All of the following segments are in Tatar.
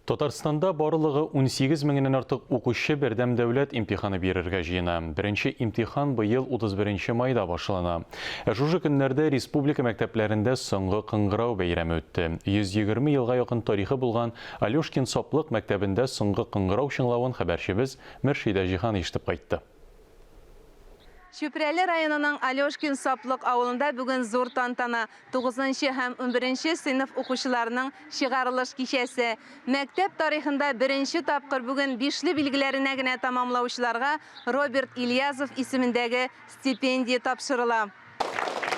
Татарстанда барлыгы 18 меңеннән артык укучы бердәм дәүләт имтиханы бирергә җыена. Беренче имтихан быел 31 майда башлана. Ә шушы көннәрдә республика мәктәпләрендә соңгы кыңгырау бәйрәме үтте. 120 елга якын тарихы булган Алешкин Саплык мәктәбендә соңгы кыңгырау чыңлавын хәбәрчебез Мөршидә Җиһан ишетеп кайтты. Чүпрәле районының Алешкин Саплык авылында бүген зур тантана, тугызынчы һәм унберенче сыйныф укучыларының чыгарылыш кичәсе. Мәктәп тарихында беренче тапкыр бүген бишле билгеләренә генә тәмамлаучыларга Роберт Ильязов исемендәге стипендия тапшырыла.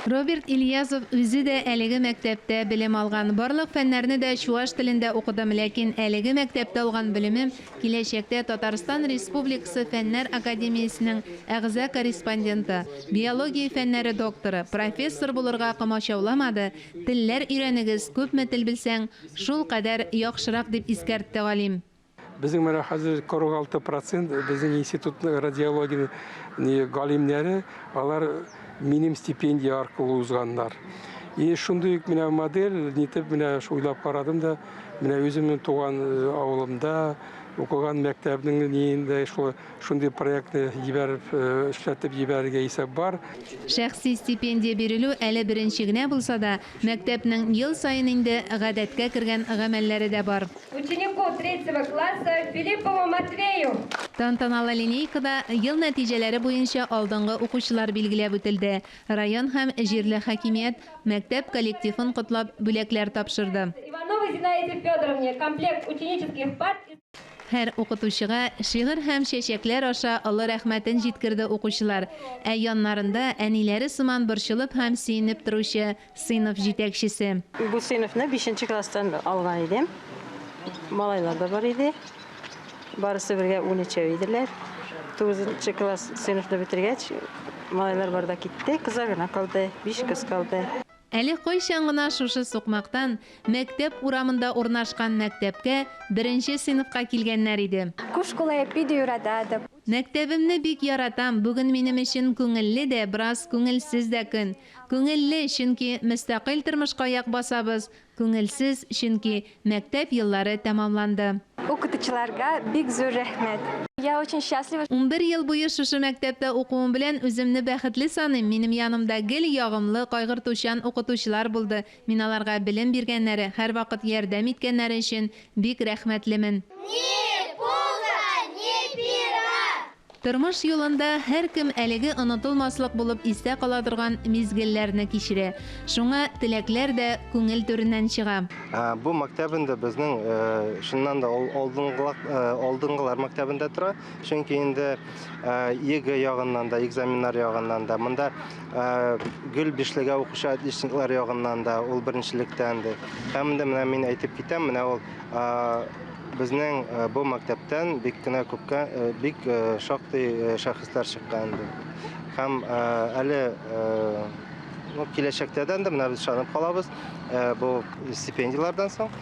Роберт Ильязов үзе дә әлеге мәктәптә белем алган. Барлык фәннәрне дә чуаш телендә укыдым, ләкин әлеге мәктәптә алган белемем киләчәктә Татарстан Республикасы Фәннәр академиясенең әгъза-корреспонденты, биология фәннәре докторы, профессор булырга комачауламады, телләр өйрәнегез, күпме тел белсәң, шулкадәр яхшырак, дип искәртте галим. Безнең менә хәзер 46 процент безнең институтның радиология галимнәре, алар минем стипендия аркылы узганнар. И шундый ук менә модель, нитеп менә уйлап карадым да, менә үземнең туган э, авылымда укыган мәктәпнең ниендә шул шундый проектны җибәреп, э, эшләтеп җибәрергә исәп бар. Шәхси стипендия бирелү әле беренче генә булса да, мәктәпнең ел саен инде гадәткә кергән гамәлләре дә бар. Ученику третьего класса Филиппову Матвею. Тантаналы линейкада ел нәтиҗәләре буенча алдынгы укучылар билгеләп үтелде. Район һәм җирле хакимият мәктәп коллективын котлап бүләкләр тапшырды. Ивановой Зинаиде Федоровне комплект ученических парт и. Һәр укытучыга шигырь һәм чәчәкләр аша олы рәхмәтен җиткерде укучылар. Ә яннарында әниләре сыман борчылып һәм сөенеп торучы Сыйныф җитәкчесе. Бу сыйныфны бишенче класстан алган идем. Малайлар да бар иде. Барысы бергә унөчәү иделәр. Тугызынчы класс сыйныфны бетергәч, малайлар бар да китте, кызлар гына калды. Биш кыз калды. Әле кайчан гына шушы сукмактан мәктәп урамында урнашкан мәктәпкә беренче сыйныфка килгәннәр иде. Ку шкула эп питӗ юрататӑп. Мәктәбемне бик яратам, бүген минем өчен күңелле дә, бераз күңелсез дә көн. Күңелле, чөнки мөстәкыйль тормышка аяк басабыз, күңелсез, чөнки мәктәп еллары тәмамланды. Укытучыларга бик зур рәхмәт. Я очень счастлива. 11 ел буе шушы мәктәптә укуым белән үземне бәхетле саныйм, минем янымда гел ягымлы, кайгыртучан укытучылар булды, мин аларга белем биргәннәре, һәрвакыт ярдәм иткәннәре өчен бик рәхмәтлемен. Ни пуха, ни пера! Тормыш юлында һәркем әлеге онытылмаслык булып истә кала торган мизгелләрне кичерә. Шуңа теләкләр дә күңел түреннән чыга. Бу мәктәп инде безнең чыннан да алдынгылар мәктәбендә тора. Чөнки инде ЕГЭ ягыннан да, экзаменнар ягыннан да, монда гел бишлегә укучы отличниклар ягыннан да ул беренчелектә инде. Һәм инде менә мин әйтеп китәм, менә ул Безнең бу мәктәптән бик кенә күпкә, бик шактый шәхесләр чыккан инде. Һәм әле ну, киләчәктә дә инде менә без ышанып калабыз, бу стипендияләрдән соң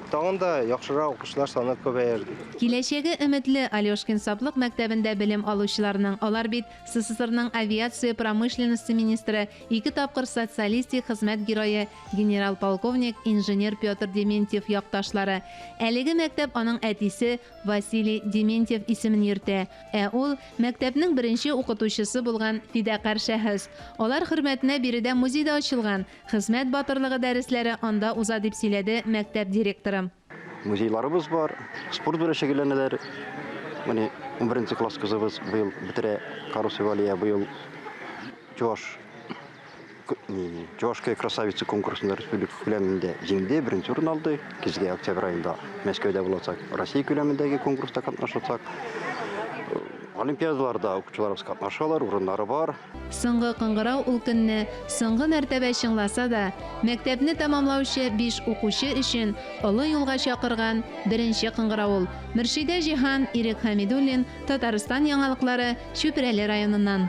тагын да яхшырак укучылар саны күбәер дип. Киләчәге өметле Алешкин Саплык мәктәбендә белем алучыларның, алар бит СССРның авиация промышленности министры, ике тапкыр Социалистик Хезмәт Герое, Генерал-полковник, инженер Петр Дементьев якташлары. Әлеге мәктәп аның әтисе Василий Дементьев исемен йөртә. Ә ул, мәктәпнең беренче укытучысы булган фидакарь шәхес. Алар хөрмәтенә биредә музей да ачылган, хезмәт батырлыгы дәресләре анда уза, дип сөйләде мәктәп директоры. Музейларыбыз бар, спорт белән шөгыльләнәләр. Менә унберенче класс кызыбыз быел бетерә, Карусова Алия быел чуваш Чувашская красавица конкурсында республика күләмендә җиңде, беренче урын алды. Көзгә октябрь аенда Мәскәүдә булачак Россия күләмендәге конкурста катнашачак. Олимпиадаларда укучыларыбыз катнашалар, урыннары бар. Соңгы кыңгырау ул көнне соңгы мәртәбә чыңласа да, мәктәпне тәмамлаучы биш укучы өчен олы юлга чакырган беренче кыңгырау ул. Мөршидә Җиһан, Ирек Хәмидуллин, Татарстан яңалыклары, Чүпрәле районыннан.